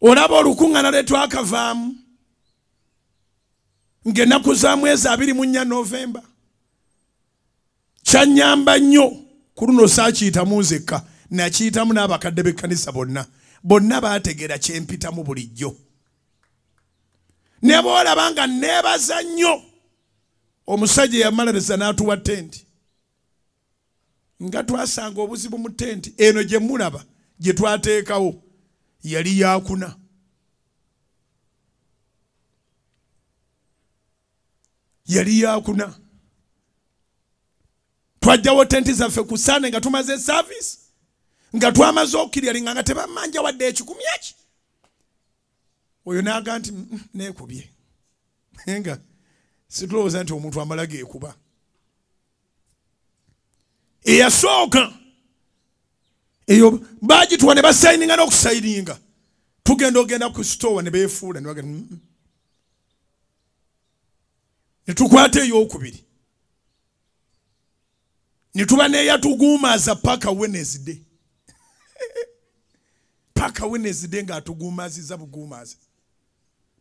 Olaba olukuŋŋaana lwe twakavaamu ng'ennaku za mwezi 24 Novemba, kyannyamba nnyo. Ku luno saakiyitamu nzekka, nakiyitamu n'abakadde b'ekkanisa bonna. Bonna baategeera kye mpitamu bulijjo. Ne bw'olaba nga neebaza nnyo omusajja eyamaliriza n'atuwa tenti, nga twasanga obuzibu mu tenti eno gye mulaba gye twateekawo yali yakuna. Yali yakuna. Twajjawo tenti zaffe ku Sande nga tumaze service, nga twamaze okukiryalinga nga tebamanja wadde 10 eki. Oyo n'aga nti neekubye. Nga situlowooza nti omuntu amala geekuba. Eyasooka eyo baagituwa ne basayininga n'okusayininga. Tugenda ogenda ku store ne beefuula ne bagamba ne tukwata ey'okubiri. Ne tuba n'eyatuguumaaza paka Wednesday. Paka Wednesday ng'atuguumaazizza buguumaaza.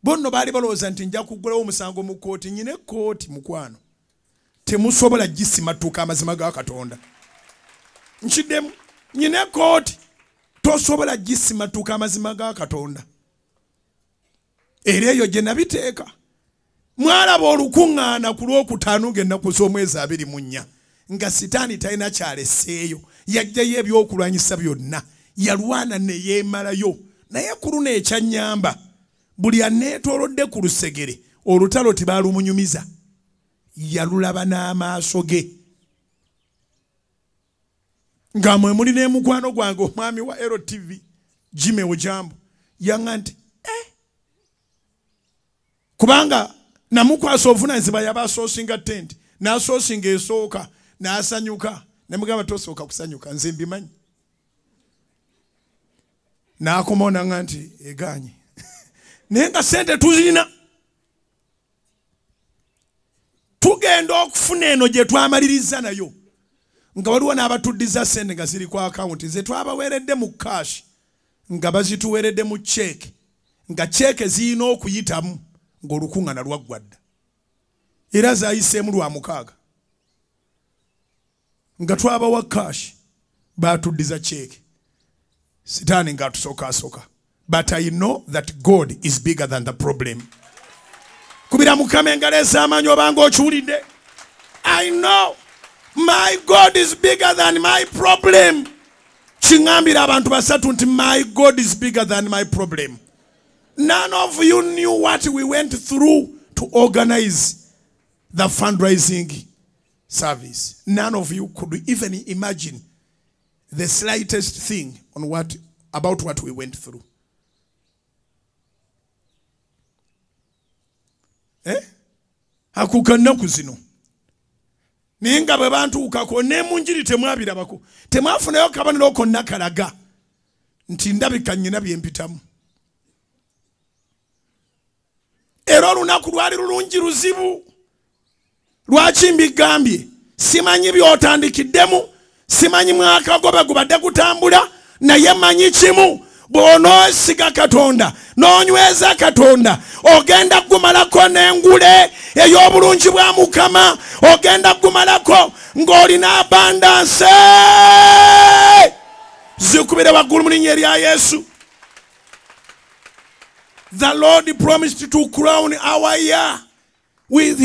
Bonno baali balowooza nti nja kuggulawo omusango mu kkooti. Nnyina ekkooti mukwano. Temusobola gisimatuka amazima ga Katonda. Nkiddemu, nnyina ekkooti tosobola gisimatuka amazima ga Katonda. Era eyo gye nabiteeka. Mwalaba olukuŋŋaana ku Lwokutaano ng'ennaku z'omwezi 24 nga Sitaani talina kyaleseeyo, yajjayo ebyokulwanyisa byonna, yalwana ne yeemalayo. Naye ku luno ekyannyamba, buli aneetoolodde ku lusegere olutalo tebaalumunyumiza, yalulaba n'amaaso ge. Nga mwe muli n'emukwano gwange omwami wa LTV Jimmy Ojambo, yaŋŋa nti kubanga namukwasa obuvunaanyizibwa yaba asoosinga tenti, n'asoosinga esooka, n'asanyuka. Ne mugamba tosooka kusanyuka, nze mbimanyi. N'akomawo n'aŋŋa nti egaanye. Naye nga ssente tuzirina. Tugenda okufuna eno gye twamaliriza nayo, nga waliwo n'abatuddiza ssente nga ziri ku akawunti ze twabaweeredde mu cash, nga bazituweeredde mu cheeke, nga cheeke zirina okuyitamu ng'olukuŋŋaana lwaggwa dda. Era zaayiseemu 6 nga twabawa cash, baatuddiza cheeke. Sitaani ng'atusookaasooka. But I know that God is bigger than the problem. Kubira Mukama engalo ez'amaanyi obanga okiwulidde. I know my God is bigger than my problem. Kiŋŋambira abantu basatu nti my God is bigger than my problem. None of you knew what we went through to organize the fundraising service. None of you could even imagine the slightest thing on about what we went through. Akuka nnaku zino. Naye nga bwe bantuukako ne mu njiri temwabirabako. Temwafunayo kabonero konna kalaga nti ndabika nnyina bye mpitamu. Era olunaku lwali lulungi luzibu. Lwaki mbigambye? Simanyi by'otandikiddemu, simanyi mwaka gwo bwe gubadde gutambula, naye manyi kimu, bw'onoosiga Katonda, n'onyweza Katonda, ogenda kugumalako n'engule ey'obulungi bwa Mukama, ogenda kugumalako ng'olina abundance. Zikubire waggulu mu linnya erya Yesu. The Lord promised to crown our year with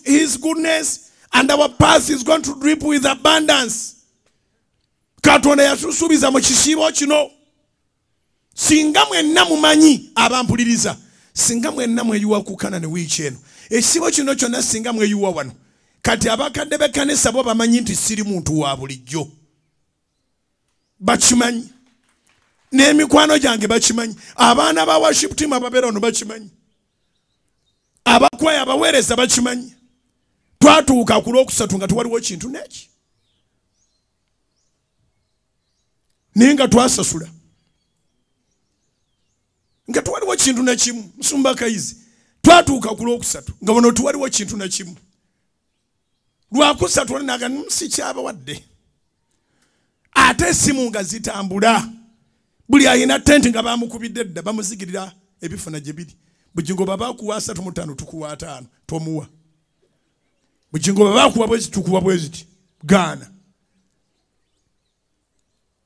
his goodness, and our path is going to drip with abundance. Katonda yatusuubiza mu kisiibo kino. Singa mwenna mumanyi abampuliriza, singa mwenna mweyiwa ku Kanani wiiki eno, ekisiibo kino kyonna singa mweyiwa wano. Kati abakadde b'ekkanisa bo bamanyi nti siri muntu wa bulijjo, bakimanyi. N'emikwano gyange bakimanyi, abaana ba worship team ababeera wano bakimanyi, abakwaya abaweereza bakimanyi. Twatuuka ku Lwokusatu nga tewaliwo kintu n'eki, naye nga twasasula nga tewaliwo kintu na kimu. Musumba Kayizi, twatuuka ku Lwokusatu nga wano tewaliwo kintu na kimu. Lwakusatu naga sikyabawadde, ate essimu nga zitambula. Buli alina tenti nga bamukubidde dda, bamuzigirira ebifuna gye biri. Bugingo baba akuwa 35 tukuwa 5, tomuwa. Bugingo baba akuwa bwezi tukuwa bwezi, gaana.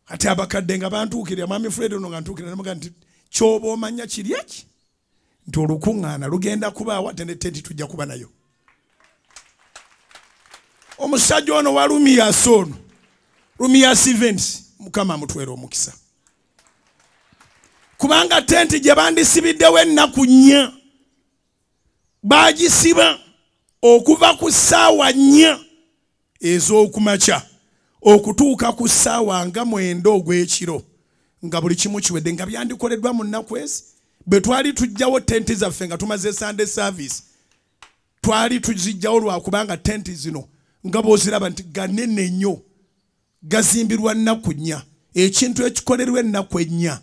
Ate abakadde nga bantuukirira, Mwami Fred ono nga ntuukirira, namuga nti ky'oba omanya kiri eki? Nti olukuŋŋaana lugenda kubaawo ate ne tenti tujja kuba nayo. Omusajja ono wa Lumias ono, Lumias Events, Mukama amutwere omukisa. Kubanga tenti gye bandisibiddewo ennaku 4, baagisiba okuva ku ssaawa 4 ez'okumakya okutuuka ku ssaawa nga 9 ogw'ekiro, nga buli kimu kiwedde, nga byandikoleddwa mu nnaku ezi. Bwe twali tujjawo tenti zaffe nga tumaze Sunday service, twali tuzijjawo lwakubanga tenti zino nga bw'oziraba nti ganene nnyo, gazimbirwa nnaku 4. Ekintu ekikolerwa ennaku 4,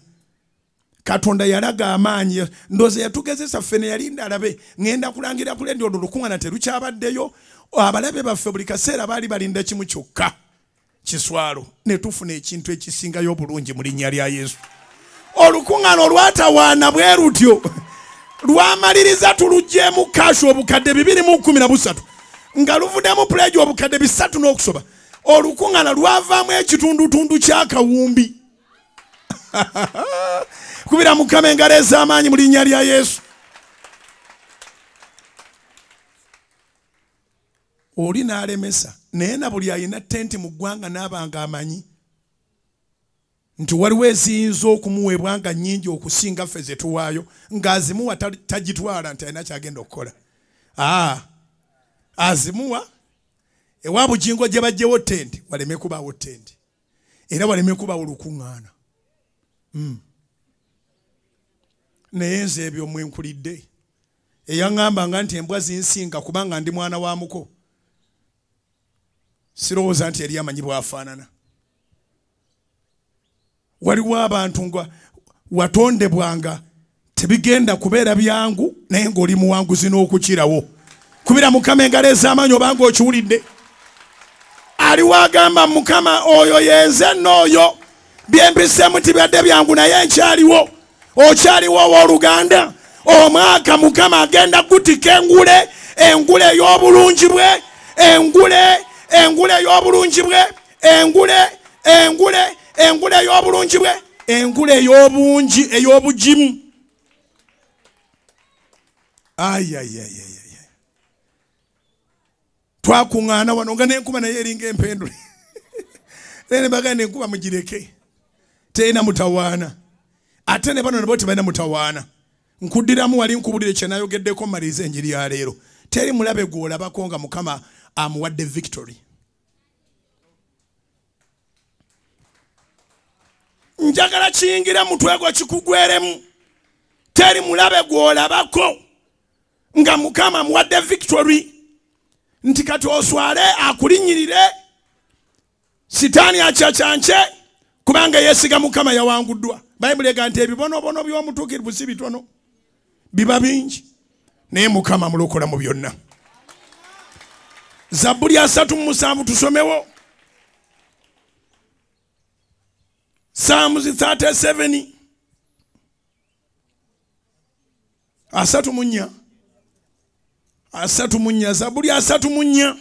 Katonda yalaga amaanyi. Ndowooza yatugezesa ffe ne yalinda alabe ŋŋenda kulangira kule ndi olwo olukuŋŋaana terukyabaddeyo. Abalabe baffe buli kaseera baali balinda kimu kyokka, kiswalo, ne tufuna ekintu ekisingayo obulungi mu linnya lya Yesu. Olukuŋŋaana olwatawaana bwe lutyo lwamaliriza tuluggyeemu kaasi obukadde 213, nga luvuddemu puleegi obukadde 3 n'okusoba. Olukuŋŋaana lwavaamu ekitundutundu ky'akawumbi. Kubira Mukama engalo ez'amaanyi mu linnya lya Yesu. Oli n'alemesa, naye na buli alina tenti mu ggwanga n'abanga amanyi nti waliwo eziyinza okumuweebwa nga nnyingi okusinga ffe ze tuwaayo, ng'azimuwa tagitwala nti alina ky'agenda okukola. Azimuwa ewa Bugingo gye baggyewo tenti, waleme kubaawo tenti, era waleme kubaawo lukuŋŋaana. Naye nze ebyo mwenkulidde. Eyaŋŋambanga nti embwa zinsinga kubanga ndi mwana wa muko, sirowooza nti yali amanyi bw'afaanana. Waliwo abantu nga watondebwanga tebigenda kubeera byangu, naye ng'oli muwanguzi n'okukirawo. Kubira Mukama engalo ez'amaanyi obanga okiwulidde. Aliwo agamba Mukama oyo yenze n'oyo, byempiseemu tibadde byangu naye nkyaliwo. Okyaliwo owooluganda, omwaka Mukama agenda kutika engule, engule ey'obulungi bwe, engule, engule ey'obulungi bwe, engule, engule, engule ey'obulungi bwe, engule ey'obungi, ey'obugimu. Ayayayaya, twakuŋŋaana wano nga n'enkuba naye eringa empendule. Naye ne bagamba enkuba mugireke, terina mutawaana. Ate ne bano nabo tebalina mutawaana. Nkuddiramu wali nkubulire kye nayogeddeko mmalirize enjiri ya leero. Teri mulabe gw'olabako nga Mukama amuwadde victory. Njagala kiyingire mutwe gwo kikugweremu. Teri mulabe gw'olabako nga Mukama amuwadde victory, nti kati oswale akulinnyirire, Sitaani akyakyanke, kubanga yeesiga Mukama yawanguddwa. Bayibuli egamba nti ebibonoobono by'omutuukirivu si bitono, biba bingi, naye Mukama amulokola mu byonna. Zabbuli 37 tusomewo. Psalms 37 34, 34, Zabbuli 34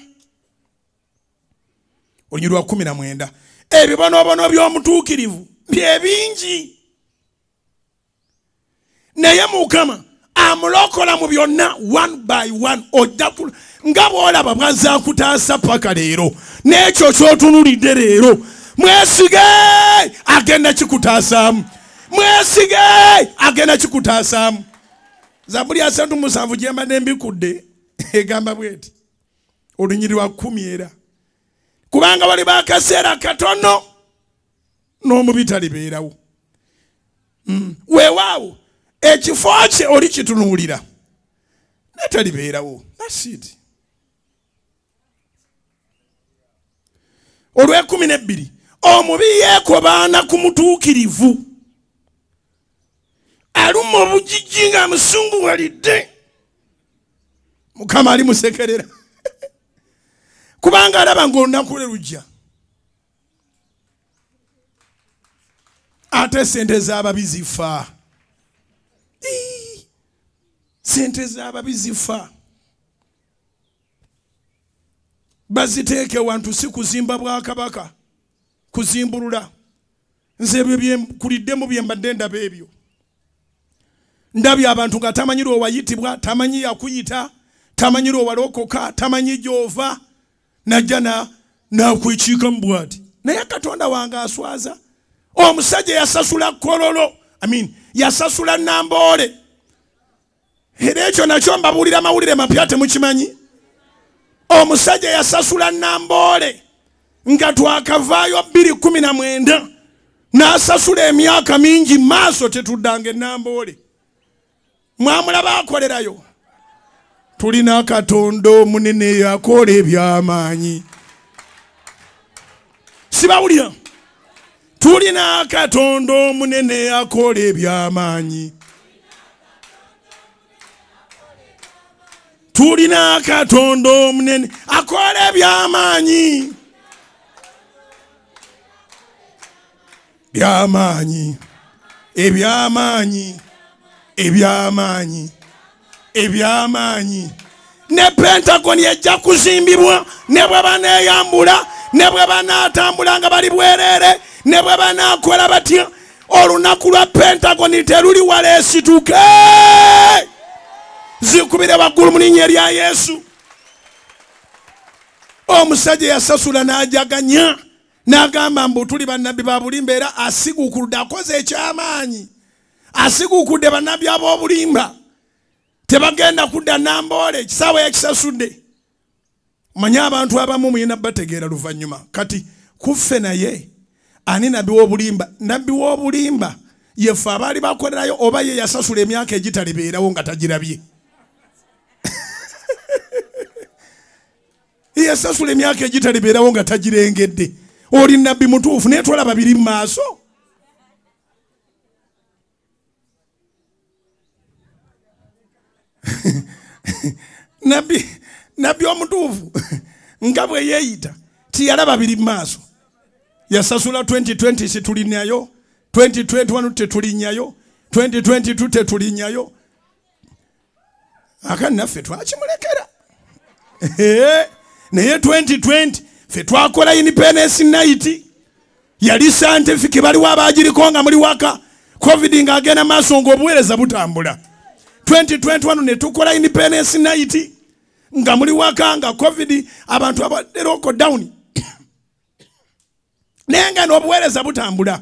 olunyiriri lwa 19. Ebibonoobono by'omutuukirivu bye bingi, naye Mukama amulokola mu byonna one by one. Ojja nga bw'olaba bw'azza akutaasa paka leero, n'ekyo ky'otunuulidde leero mwesige agenda kikutaasaamu, mwesige agenda kikutaasaamu. Zabbuli 37 gye mbadde mbikudde egamba bw'eti, olunyiriri lwa 10 era, kubanga waliba akaseera katono n'omubi talibeerawo. Weewaawo ekifo kye oli kitunuulira naye talibeerawo. That's it. Olw'e12, omubi yeekobaana ku mutuukirivu, aluma obugigi nga amusunguwalidde. Mukama alimusekerera kubanga alaba ng'olunaku lwe lujja. Ate sente z'ababi zifa. Sente z'ababi zifa. Baziteeke wantu si kuzimba bwakabaka, kuzimbulula. Nze ebyo byenkuliddemu bye mbadde ndaba ebyo. Ndabye abantu nga tamanyi lwe wayitibwa, tamanyi yakuyita, tamanyi lwe walokoka, tamanyi gy'ova, najja n'akwekiikamu bw'ati. Naye Katonda wange aswaza. Omusajja yasasula Kololo, I mean, yasasula Namboole. Era ekyo nakyo mbabuulira mawulire mapya temukimanyi. Omusajja yasasula Namboole nga twakavaayo 2019 n'asasula emyaka mingi maaso tetuddanga Namboole. Mwamulaba akolerayo. Tulina Katonda omunene akola eby'amaanyi. Sibawulira. Tulina Katonda omunene akola eby'amaanyi. Tulina Katonda omunene akola eby'amaanyi. By'amaanyi. Eby'amaanyi. Eby'amaanyi. Eby'amaanyi. Ne Pentagon ejja kuzimbibwa, ne bwe baneeyambula, ne bwe banaatambula nga bali bwereere, ne bwe banaakola batya, olunaku lwa Pentagon teruli wala esituke. Zikubire waggulu mu linnya erya Yesu. Omusajja yasasula n'ajaganya n'agamba mbu tuli bannabbi ba bulimba, era asiguukuludde, akoze eky'amaanyi. Asiguukuludde bannabbi ab'obulimba. Tebagenda kudda Namboole, ekisaawe yakisasudde. Manye abantu abamu muyina bategeera luvannyuma. Kati kuffe naye ani nabbi w'obulimba? Nabbi w'obulimba yeffe abaali bakolerayo oba ye yasasula emyaka egitalibeerawo nga tagirabye. Yasasula emyaka egitalibeerawo nga tagirengedde. Oli nabbi mutuufu naye twalaba biri mu maaso. Nabbi omutuufu nga bwe yeeyita tiyalaba biri mu maaso. Yasasula 2020 situlinyayo, 2021 tetulinyayo, 2022 tetulinyayo. Aka naffe twakimulekera. Naye 2020 ffe twakola independence night. Yali scientific, baliwo abaagiriko nga muli waka. Covid ng'agenda maaso ng'obuweereza butambula. 2021 ne tukola independence night nga muli waka nga Covid abantu abadde lockdown. Naye nga n'obuweereza butambula.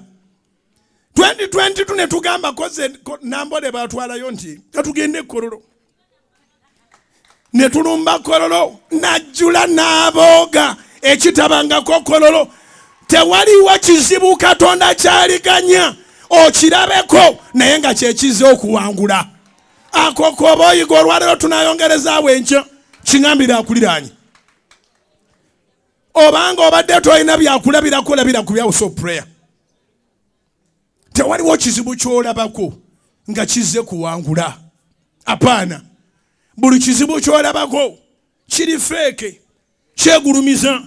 2022 ne tugamba koze Namboole batwalayo nti katugende Kololo. Ne tulumba Kololo najjula n'abooga ekitabangako Kololo. Tewaliwo kizibu Katonda kyaliganya okirabeko naye nga kyekize okuwangula. Ako koba oyiga olwaleero tunayongerezaawo enkya kiŋambira akuliraanye. Obanga obadde tolina byakulabirako labira ku bya house of prayer. Tewaliwo kizibu ky'olabako nga kizze kuwangula. Apaana. Buli kizibu ky'olabako kiri feeke, kyegulumiza.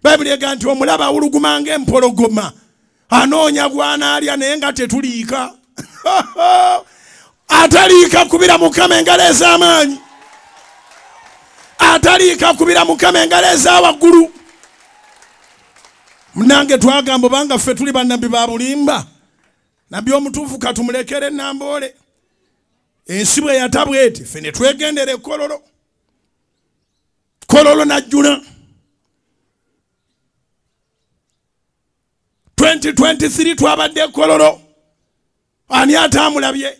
Bayibuli egamba nti omulaba awuluguma ng'empologoma, anoonya gw'anaalya naye nga tetuliika. Ataliika kubira Mukama engalo ez'amaanyi. Ataliika kubira Mukama engalo eza waggulu. Munange twagamba obanga ffe tuli bannabbi ba bulimba, nabbi omutuufu katumulekere Namboole. Ensi bwe yatabwa eti ffe ne twegendera e Kololo. Kololo najjula. 2023 twabadde Kololo. Ani atamulabye?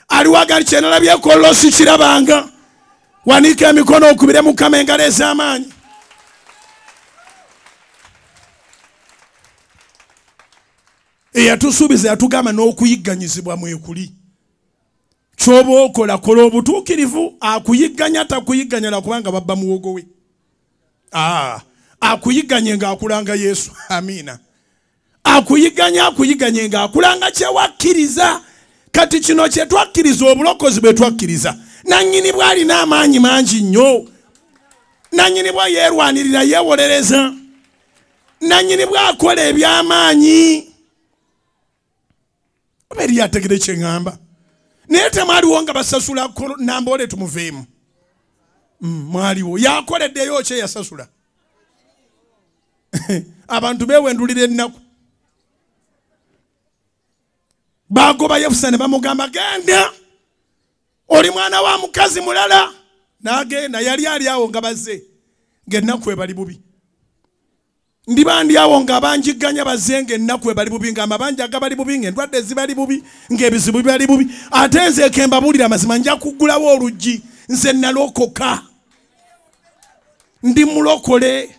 Aliwagali kyenalabye Kololo sikirabanga. Wanika emikono okubire Mukama engalo ez'amaanyi. Eyatusuubiza yatugamba n'okuyigganyizibwa mwekuli. Ky'oba okola kola obutuukirivu, akuyigganya takuyigganya lwakubanga babba muwogo we. Akuyigganye ng'akulanga Yesu. Amiina. Akuyigganya akuyigganye ng'akulanga kye wakkiriza. Kati kino kye twakkiriza, obulokozi bwe twakkiriza. Nannyini bw'alina amaanyi mangi nnyo. Nannyini bwa yeerwanirira yeewolereza. Nannyini bw'akola eby'amaanyi. Oba eri ategere kye ŋŋamba. Naye temwaliwo nga basasula Namboole tumuveemu. Mwaliwo. Yakoleddeyo kye yasasula. Abantu beewendulira ennaku. Bagoba Yefusa ne bamugamba genda. Oli mwana wa mukazi mulala. N'agenda yali ali awo nga bazze. Ng'ennaku ebali bubi. Ndiba ndi awo nga banjiganya bazze ng'ennaku ebali bubi, ng'amabanja agabali bubi, ng'endwadde zibali bubi, ng'ebizibu bibali bubi. Ate nze ke mbabuulira amazima nja kuggulawo oluggi. Nze nalokoka. Ndi mulokole.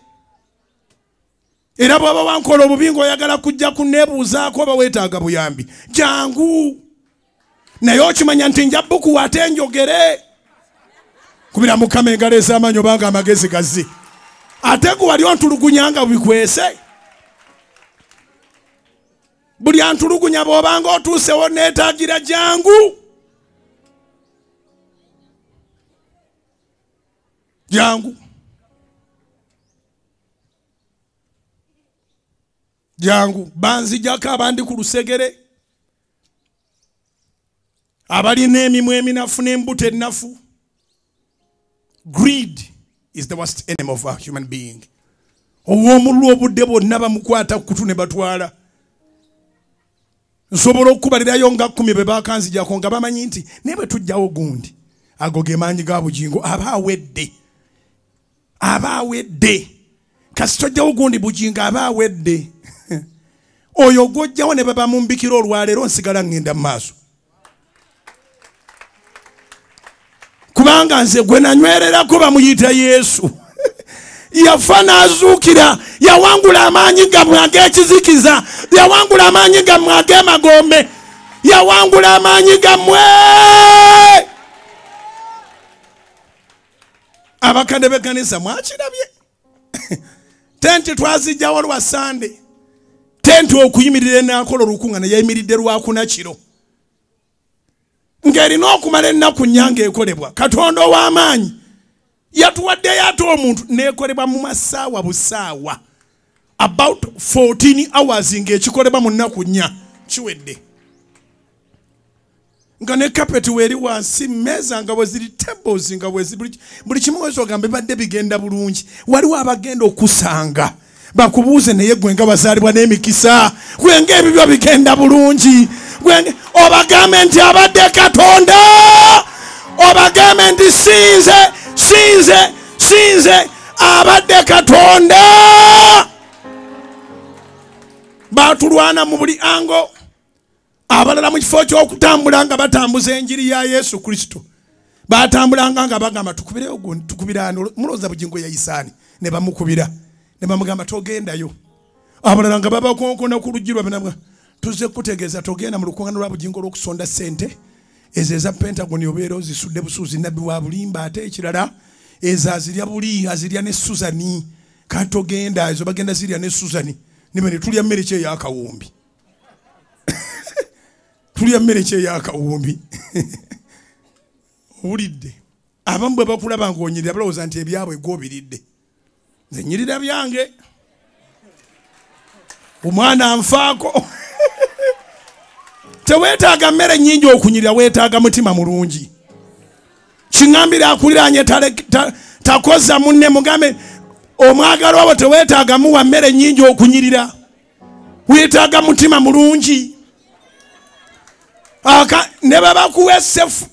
Era bw'oba wankola obubi ng'oyagala kujja kunneebuuzaako oba weetaaga buyambi, jangu. Naye okimanya nti nja bukuwa ate njogere. Kubira Mukama engalo ez'amaanyi obanga amagezi gazze. Ate gwe wali ontulugunya nga bikwese. Buli antulugunya bw'obanga otuusewo neetaagira jangu. Jangu. Jangu. Banzijjako abandi ku lusegere. Abalina emimwa eminafu n'embuto ennafu. Greed is the worst enemy of a human being. Ow'omululu obudde bwonna bamukwata kutu ne batwala. Nsobola okubalirayo nga 10 be bakanzijjako nga bamanyi nti naye bwe tujjawo gundi. Ago ge maanyi ga Bugingo aba awedde. Aba awedde. Kasita ojjawo gundi Bugingo aba awedde. Oyo gw'ojjawo ne babamumbikira olwaleero nsigala ŋŋenda mu maaso. Kubanga nze gwe nanywererako bamuyita Yesu. Yafa n'azuukira, yawangula amaanyi gammwe ag'ekizikiza, yawangula amaanyi gammwe ag'emagombe, yawangula amaanyi gammwe. Abakadde b'ekkanisa mwakirabye. Tenti twazijjawo lwa Sande. Tenti okuyimirira enaakola olukuŋŋaana yayimiridde lwakuna kiro. Ng'erina okumala ennaku nnya ng'ekolebwa. Katonda ow'amaanyi yatuwaddeyo ate omuntu n'ekolebwa mu masaawa busaawa. About 14 hours ng'ekikolebwa mu nnaku nnya kiwedde. Nga ne kapeti weeri wansi, mmeeza nga bwe ziri, tables nga bwe ziri, buli kimu wezi ogamba bibadde bigenda bulungi. Waliwo abagenda okusanga bakubuuze naye gwe nga bazaalibwa n'emikisa, gwe ng'ebibyo bigenda bulungi. Obagambe nti abadde Katonda, obagambe nti sinze, sinze, sinze, abadde Katonda. Batulwana mu buli ango. Abalala mu kifo ky'okutambula nga batambuza enjiri ya Yesu Kristo, batambulanga nga bagamba tukubireyo gundi, tukubira ani, mulowooza Bugingo yayisaani, ne bamukubira ne bamugamba togendayo. Abalala nga babakonkona ku luggi lwabwe, tuzze kutegeeza togenda mu lukuŋŋaana lwa Bugingo olw'okusonda ssente ezo eza Pentagon obeera ozisudde busuuzi, nabbi wa bulimba. Ate ekirala ezo azirya buli, azirya ne Suzani, kati togenda, ezo bagenda zirya ne Suzani. Nimene tulya mmere ki ey'akawumbi? Tulya mmere ki ey'akawumbi? Owulidde? Abamu bwe bakulaba ng'onyirira balowooza nti ebyabwe gwobiridde. Nze nyirira byange. Omwana nfaako. Teweetaaga mmere nnyingi okunyirira, weetaaga mutima mulungi. Kiŋŋambira akuliraanye takoza munne, mugambe omwagalwa wo teweetaaga muwa mmere nnyingi okunyirira, weetaaga mutima mulungi. Ne babakuwa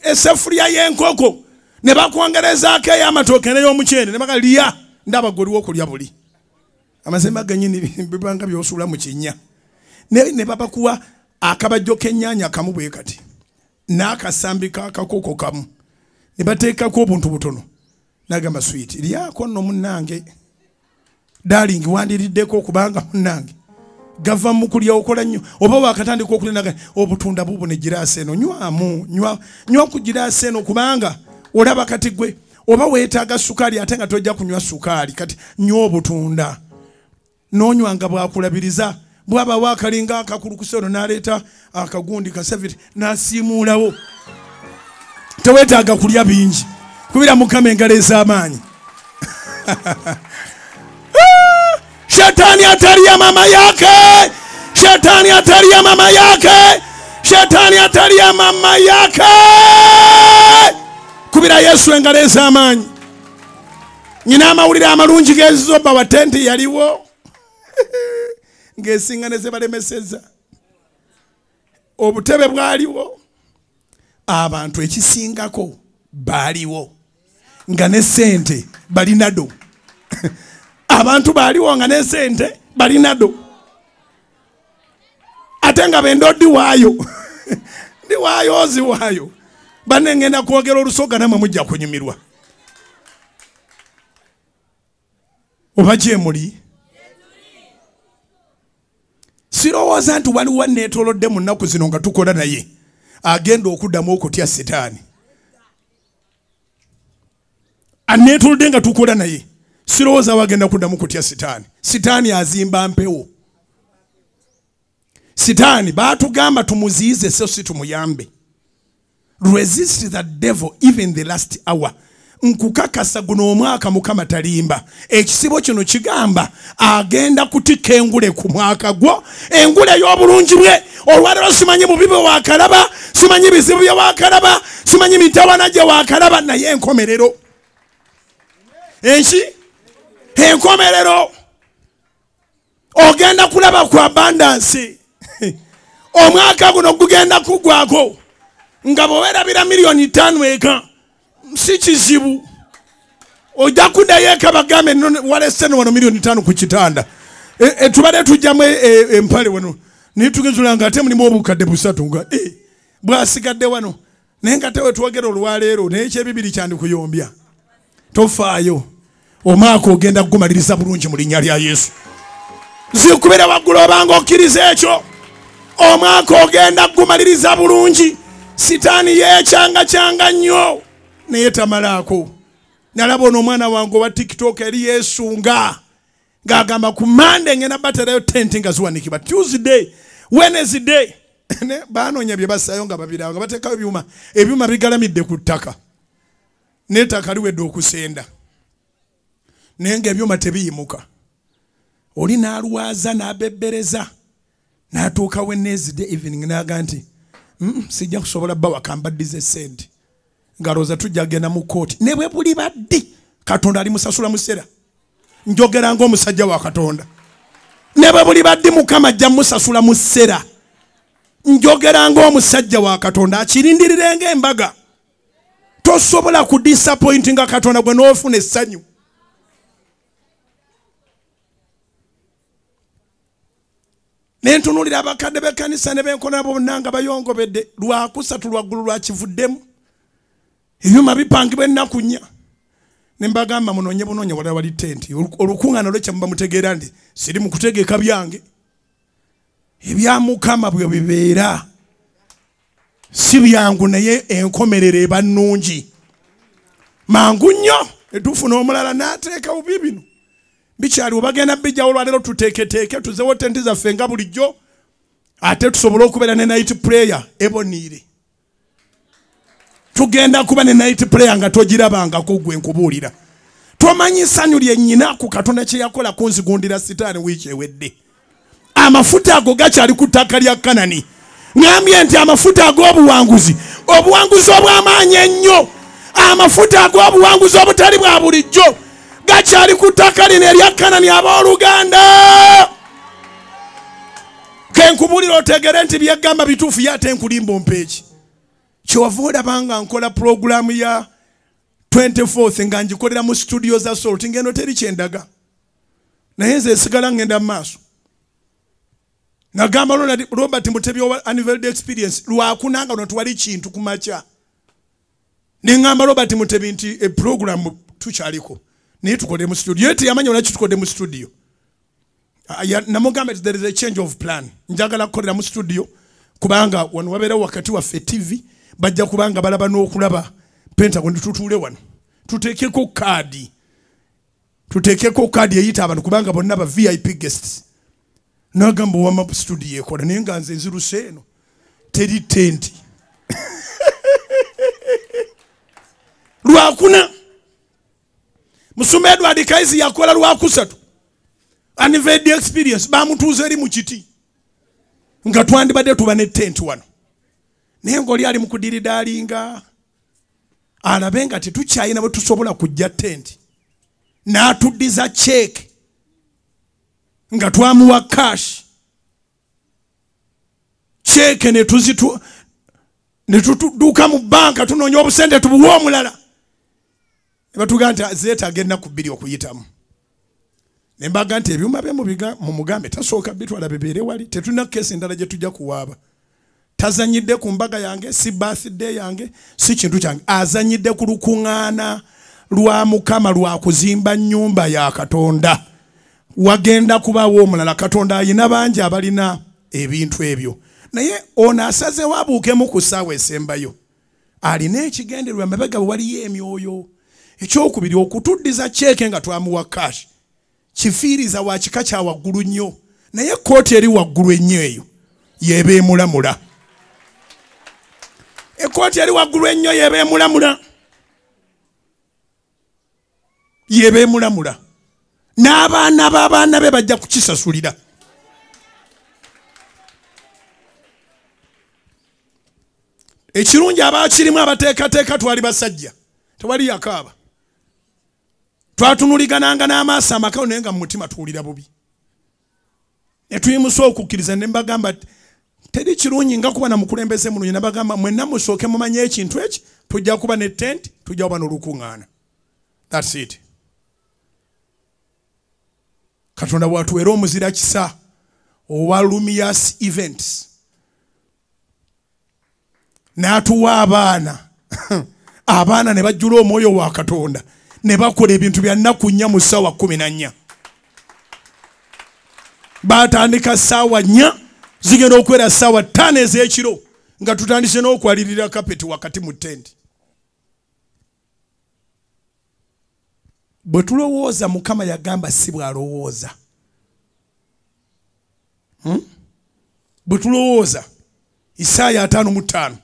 essefuliya y'enkoko ne bakwongerezaako ey'amatooke n'ey'omuceere ne baga lya, ndaba gwe oliwo okulya buli. Amazima gennyini bibanga by'osuula mu kinnya. Ne babakuwa akabajjo k'ennyaanya kamu bwe kati n'akasambi k'akakoko kamu ne bateekako obuntu butono. N'agamba sweet, lyako nno munnange, darling wandiriddeko kubanga munnange gava mu kulya okola nnyo. Oba wakatandika okulya naga obutunda bubu ne giraasi eno, nywamu, nywa ku giraasi eno kubanga olaba kati gwe oba weetaaga sukaali ate nga tojja kunywa sukaali, kati nywa obutunda. N'onywa nga bwakulabiriza, bwaba wakalinga akakulukuse ono n'aleeta akagundi kasaviti n'asiimuulawo. Teweetaaga kulya bingi. Kubira Mukama engalo ez'amaanyi. Shetani atalia mama yake, shetani atalia mama yake, Shetani atalia mama yake. Kubira Yesu engalo ez'amaanyi. Nyina amawulire amalungi g'ezoba wa tenti yaliwo ng'esinga ne zebalemeseza. Obutebe bwaliwo, abantu ekisingako baaliwo, nga ne ssente balinado. Abantu baaliwo nga ne ssente balinado, ate nga bendo ndiwaayo ndiwaayo oziwaayo. Banne ngenda kwogera olusoga namwe mujja kunyumirwa. Oba gye muli? Sirowooza nti waliwo neetoolodde mu nnaku zino nga tukola naye agenda okuddamu okutya sitaani. Aneetoolodde nga tukola naye, sirowooza wagenda kuddamu kutya sitaani. Sitaani azimba mpewo. Sitaani baatugamba tumuziyize so si tumuyambe. Resist the devil even the last hour. Nkukakasa guno omwaka Mukama talimba. Ekisibo kino kigamba agenda kutikka engule ku mwaka gwo, engule y'obulungi bwe. Olwaleero simanyi bubi bwe waakalaba, simanyi bizibu bye waakalaba, simanyi mitawana gye waakalaba, naye enkomerero enki enkomerero ogenda kulaba ku abundance. Omwaka guno gugenda kugwako nga bw'owerabira 5 million eka si kizibu. Ojja kuddayo eka bagambe walese no wano 5 million ku kitanda. Tubadde tujjamu empale wano naye tugezula nga ate mulimu obukadde 3 nga bwasigadde wano, naye nga tewe twogera olwaleero naye ekyebibiri kyandikuyombya. Tofaayo, omwaka ogenda kugumaliriza bulungi mu linnya lya Yesu. Zikubira waggulu obanga okkiriza ekyo. Omwaka ogenda kugumaliriza bulungi. Sitaani yeekyanga nnyo naye tamalaako. Nalaba ono omwana wange owa TikTok eri yeesunga ng'agamba ku Monday ngenda baterayo tenti nga ziwanikibwa, Tuesday, Wednesday. Banoonya bye bassayo nga babiraba nga bateekayo ebyuma, ebyuma bigalamidde ku ttaka n'ettaka liwedde okusenda, naye ng'ebyuma tebiyimuka. Oli n'alwaza n'abebbereza n'atuuka Wednesday evening n'aga nti sijja kusobola bba wakambaddiza essente, ng'alowooza tujja kugenda mu kkooti. Ne bwe buli baddi Katonda alimusasula musera. Njogera ng'omusajja wa Katonda. Ne bwe buli baddi Mukama ajja musasula musera. Njogera ng'omusajja wa Katonda, akirindirire ng'embaga. Tosobola ku disappointinga Katonda gwe n'ofuna essanyu. Ne ntunuulira abakadde b'ekkanisa ne benkola nabo bonna nga bayongobedde. Lwakusatu lwaggulu lwakivuddemu, ebyuma bipangibwa ennaku 4. Ne mbagamba munoonye bunoonye walala wali tenti. Olukuŋŋaana lwekyo muba mutegeera nti siri mu kutegeka byange. Ebya Mukama bwe bibeera si byangu, naye enkomerero eba nnungi. Mangu nnyo etufuna omulala n'ateekawo bibino bikyaliwo, bagenda bijjawo olwaleero. Tuteeketeeke tuzewo tenti zaffe nga bulijjo, ate tusobole okubeera ne night prayer eboniire. Tugenda kuba ne night prayer nga togirabangako gwe nkubuulira. Tomanyi ssanyu lye nnyina ku Katonda kye yakola kunzigundira sitaani wiiki ewedde. Amafuta ago gakyali ku ttaka lya Kanani. Ŋŋambye nti amafuta ag'obuwanguzi, obuwanguzi obw'amaanyi ennyo, amafuta ag'obuwanguzi obutali bwa bulijjo gakyali ku ttaka lino erya Kanani. Abooluganda, kenkubuulira otegere nti byegamba bituufu, ye ate nkulimba ompeeki. Kyewava olaba nga nkola pulogulaamu ya 24th nga ngikolera mu studio za Salt, ngeno teri kyendaga, naye nze nsigala ngenda mu maaso. Nagamba Robert Mutebi owa Unveiled Experience lwakuna nga twali kintu ku makya, ne ŋŋamba Robert Mutebi nti epulogulaamu tukyaliko naye tukolere mu studio. Ye teyamanya lwaki tukodde mu studio. Namugamba nti there is a change of plan, njagala kukolera mu studio kubanga wano wabeerawo wakati waffe TV, bajja kubanga balaba n'okulaba Pentagon. Tutuule wano tuteekeko kaadi, tuteekeko kaadi eyita abantu kubanga bonna ba VIP guests. Nagamba wama studio ekola, naye nga nze nziruse eno teri tenti. Lwakuna Musumba Edward Kaizi yakola lwakusatu Unveiled Experience, bamutuuza eri mu kiti nga twandibadde tuba ne tent wano. Naye ng'oli ali mu kudiridaalinga alabe nga tetukyalina bwe tusobola kujja tenti, n'atuddiza cheeke nga twamuwa cash. Cheeke ne tutudduka mu banka tunoonya obusente tubuwe omulala. Ne batugamba nti zeetaaga ennaku 2 okuyitamu. Ne mbaga nti ebyuma bye mumugambe tasooka bitwala bibeere wali, tetulina keesi endala gye tujja kuwaaba. Tazanyidde ku mbaga yange, si birthday yange, si kintu kyange. Azanyidde ku lukuŋŋaana lwa Mukama lwa kuzimba nnyumba ya Katonda. Wagenda kubaawo omulala. Katonda ayina bangi abalina ebintu ebyo, naye ono asazeewo abuukemu ku ssaawa esembayo. Alina ekigendererwa emabega bwe waliyo emyoyo. Ekyokubiri, okutuddiza cheeke nga twamuwa cash kifiiriza wa kika kya waggulu nnyo, naye kkooti eri waggulu ennyo eyo y'eba emulamula. Ekkooti eri waggulu ennyo y'eba emulamula, y'eba emulamula. N'abaana b'abaana be bajja kukisasulira. Ekirungi abakirimu abateekateeka twali basajja, tewali yakaaba. Twatunuligananga n'amaaso amakalu naye nga mu mutima tuwulira bubi. Ne tuyimusa okukkiriza. Ne mbagamba teri kirungi nga kuba na mukulembeze mulungi. Nabagamba mwenna musooke mumanye ekintu eki, tujja kuba ne tent, tujja kuba n'olukuŋŋaana. That's it. Katonda bw'atuweera omuzira kisa owa Lumias Events, n'atuwa abaana, abaana ne bajjula omwoyo wa Katonda ne bakola ebintu bya nnaku 4 mu ssaawa 14. Batandika ssaawa 4 zigenda okwera ssaawa 5 ez'ekiro nga tutandise n'okwalirira kapeti wakati mu tenti. Bwe tulowooza Mukama yagamba si bw'alowooza. Bwe tulowooza Isaaya 55,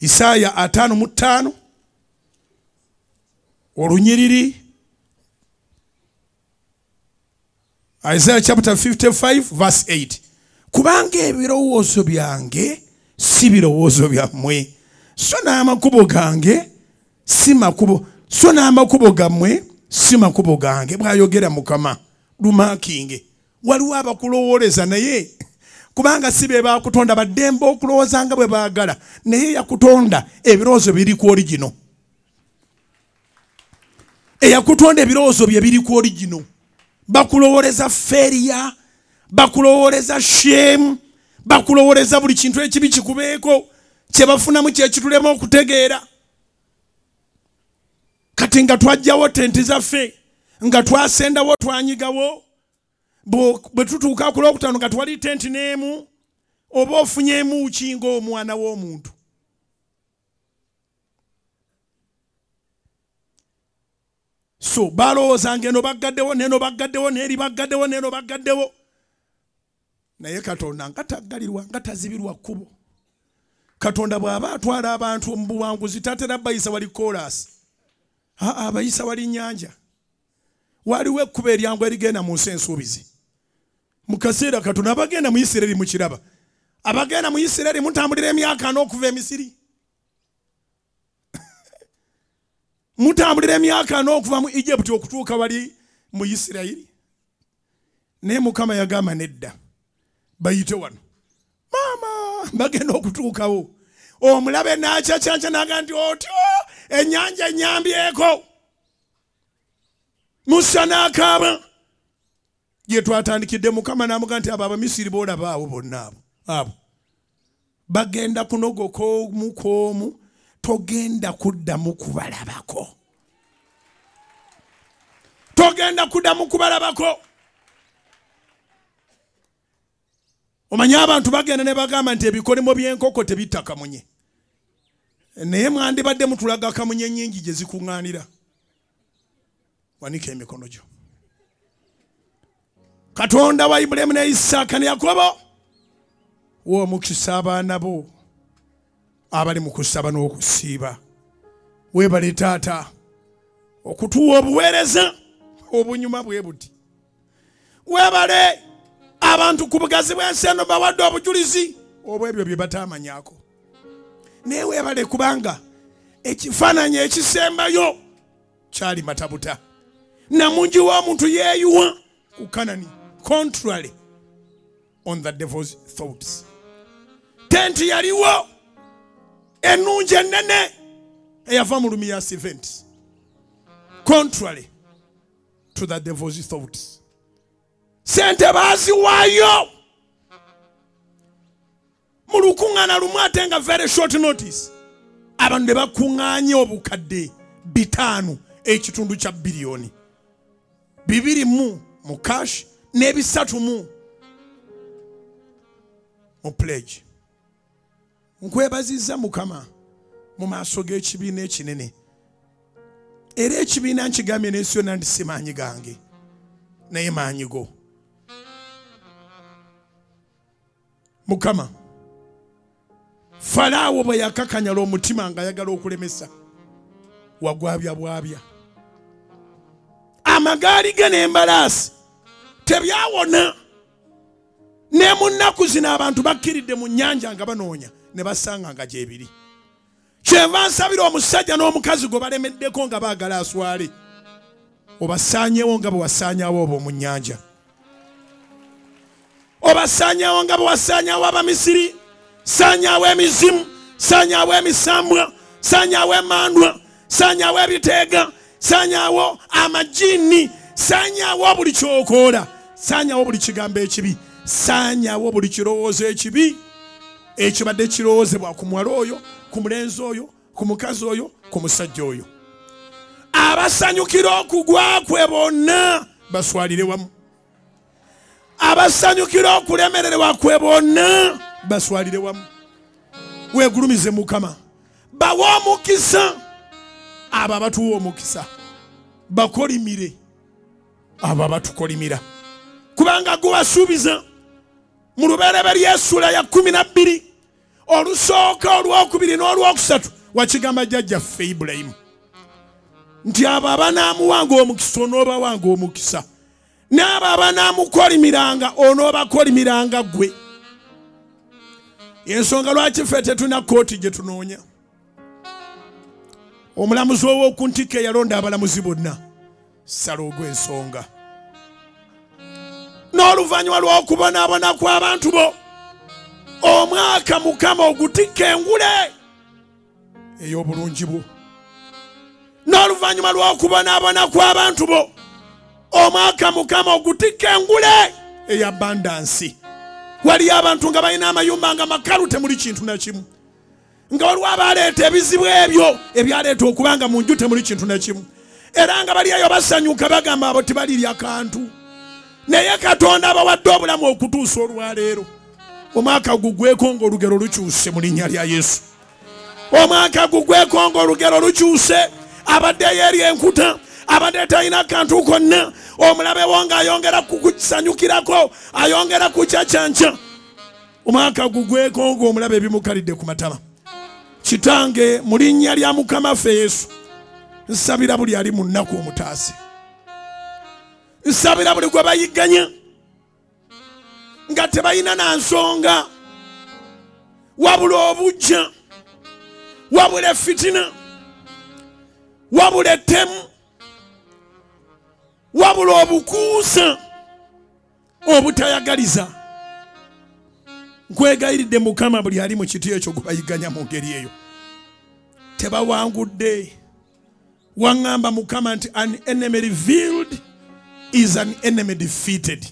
Isaaya 55 olunyiriri, Isaiah chapter 55 verse 8. Kubanga ebirowoozo byange si birowoozo byammwe, so n'amakubo gange si makubo, so n'amakubo gammwe si makubo gange, bw'ayogera Mukama. Lumakinge waliwo abakulowooleza, naye kubanga si be bakutonda, baddembe okulowooza nga bwe baagala, naye yakutonda ebirowoozo biri ku origino. Eyakutonda ebirowoozo bye biri ku origino. Bakulowooleza failure, bakulowooleza shame, bakulowooleza buli kintu ekibi kikubeeko, kye bafunamu kye kitulema okutegeera. Kati nga twajjawo tenti zaffe, nga twasendawo, twanyigawo, bwe tutuuka ku lwokutaano nga twali tenti n'emu, oba ofunyeemu ki ng'omwana w'omuntu? So balowooza ng'eno baggaddewo, n'eno baggaddewo, n'eri baggaddewo, n'eno baggaddewo. Naye Katonda nga taggalirwa, nga tazibirwa kkubo. Katonda bw'aba atwala abantu mu buwanguzi tatera bayisa wali koolaasi, abayisa wali nnyanja. Waliwo ekkubo eryangu erigenda mu nsi ensuubizi. Mu kaseera katono abagenda mu Isirayiri mukiraba. Abagenda mu Isirayiri mutambulira emyaka n'okuva e Misiri. Mutambulira emyaka n'okuva mu Egypt okutuuka wali mu Isirayiri. Naye Mukama yagamba nedda, bayite wano. Maama bagenda okutuukawo. Omulabe n'akyakyanca n'agamba nti otyo ennyanja ennyambyeko. Musa n'akaaba. Gye twatandikidde Mukama n'amugamba nti abo Abamisiri b'olaba abo bonna abo bagenda kunogoka omu ku omu, togenda kuddamu kubalabako. Togenda kuddamu kubalabako. Omanyi abantu bagenda ne bagamba nti ebikolimo by'enkoko tebitta kamunye. Naye mwandibadde mutulaga kamunye nnyingi gye zikuŋŋaanira. Wanika emikono gyo. Katonda wa Ibulayimu ne Isaaka ne Yakobo, wa omukisa abaana bo abali mu kusaba n'okusiiba. Weebale taata okutuwa obuweereza obunyuma bwe buti. Weebale abantu ku bugazi bw'ensi eno bawadde obujulizi. Obwebyo bye batamanyako. Naye weebale kubanga ekifaananyi ekisembayo kyali matabuta. Namungi w'omuntu yeeyuwa ku Kanani, contrary on the devil's thoughts. Tenti yaliwo ennungi ennene eyava mu Lumias Events, contrary to the devil's thoughts. Sente baaziwaayo mu lukuŋŋaana lumu ate nga very short notice. Abantu ne bakuŋŋaanya obukadde 5 ekitundu kya biliyoni 2 mu cash ne 3 mu pledge. Nkwebazizza Mukama mu maaso g'ekibiina ekinene. Era ekibiina nkigambye n'ensi yonna nti si maanyi gange, naye maanyi go. Mukama, Falaawo bwe yakakanyala omutima ng'ayagala okulemesa, wagwabya bwabya. Amagaali ge n'embalaasi tebyawona. Ne mu nnaku zino abantu bakkiridde mu nnyanja nga banoonya ne basanga nga gyebiri. Kyenva nsabira omusajja n'omukazi gwe balemeddeko nga baagala aswale, obasaanyewo nga bwe wasaanyawo obwo mu nnyanja, obasaanyawo nga bwe wasaanyawo Abamisiri. Saanyawo emizimu, saanyawo emisambwa, saanyawo emandwa, saanyawo ebiteega, saanyawo amajini, saanyawo buli ky'okola, saanyawo buli kigambo ekibi, saanyawo buli kirowoozo ekibi ekibadde kirowoozebwa ku muwala oyo, ku mulenzi oyo, ku mukazi oyo, ku musajja oyo. Abasanyukira okugwa kwe bonna baswalire wamu. Abasanyukira okulemererwa kwe bonna baswalire wamu. Weegulumize Mukama, bawe omukisa abo abatuwa omukisa, bakolimire abo abatukolimira, kubanga guwasuubiza mu Lubereberye essula ya 12 olusooka, olwokubiri n'olwokusatu, wakigamba jjajjaffe Ibulayimu nti abo abanaamuwanga omukisa onoobawanga omukisa, n'abo abanaamukolimiranga onoobakolimiranga ggwe. Ensonga lwaki ffe tetulina kkooti gye tunoonya. Omulamuzi ow'oku ntikko eyalonda abalamuzi bonna, sala ogw'ensonga. N'oluvannyuma lw'okubonaabona kw'abantu bo, omwaka Mukama ogutikka engule ey'obulungi bwo. N'oluvannyuma lw'okubonaabona kw'abantu bo, omwaka Mukama ogutikka engule ey'abandansi. Waliyo abantu nga balina amayumba nga makalu temuli kintu na kimu, nga waliwo abaleeta ebizibu ebyo ebyaleeta okubanga mu nju temuli kintu na kimu, era nga baliyo basanyuka bagamba abo tebalirya kantu. Naye Katonda abawadde obulamu okutuusa olwaleero. Omwaka gugweko ng'olugero lukyuse mu linnya lya Yesu. Omwaka gugweko ng'olugero lukyuse. Abaddeyo eri enkuta, abadde talina kantu konna, omulabe wo ng'ayongera kukusanyukirako, ayongera kucacanca. Omwaka gugweko ng'omulabe ebimukalidde ku matama. Kitange, mu linnya lya Mukama ffe Yesu, nsabira buli ali mu nnaku omutaase. Nsabira buli gwe bayigganya nga tebalina na nsonga, wabula obujja, wabula efitina, wabula ettemu, wabula obukuusa obutayagaliza. Nkwegayiridde Mukama, buli ali mu kiti ekyo gwe bayigganya mu ngeri eyo tebawangudde. Waŋŋamba Mukama nti an enemy revealed is an enemy defeated.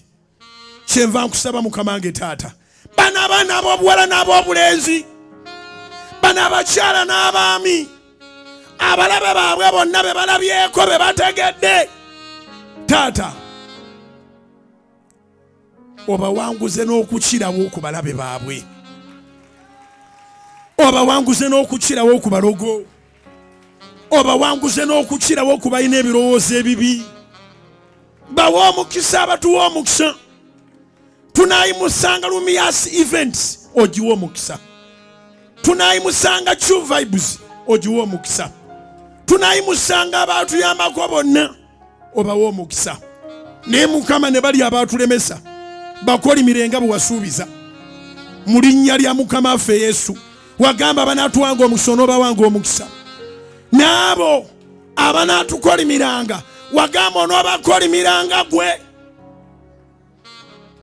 Kyenva nkusaba Mukama nge taata, bano abaana ab'obuwala n'ab'obulenzi, bano abakyala n'abaami, abalabe baabwe bonna be balabyeko be bategedde, taata obawanguze n'okukirawo ku balabe baabwe, obawanguze n'okukirawo ku balogo, obawanguze n'okukirawo ku balina ebirowoozo ebibi. Bawe omukisa abatuwa omukisa. Tunayimusanga Lumias Events, ogiwe omukisa. Tunayimusanga True Vibes, ogiwe omukisa. Tunayimusanga abatuyambako bonna, obawe omukisa. Naye Mukama ne bali abatulemesa bakolimire nga bwe wasuubiza. Mu linnya lya Mukama waffe Yesu. Wagamba abanaatuwanga omukisa onoobawanga omukisa, n'abo abanatukolimiranga wagamba onoobakolimiranga gwe.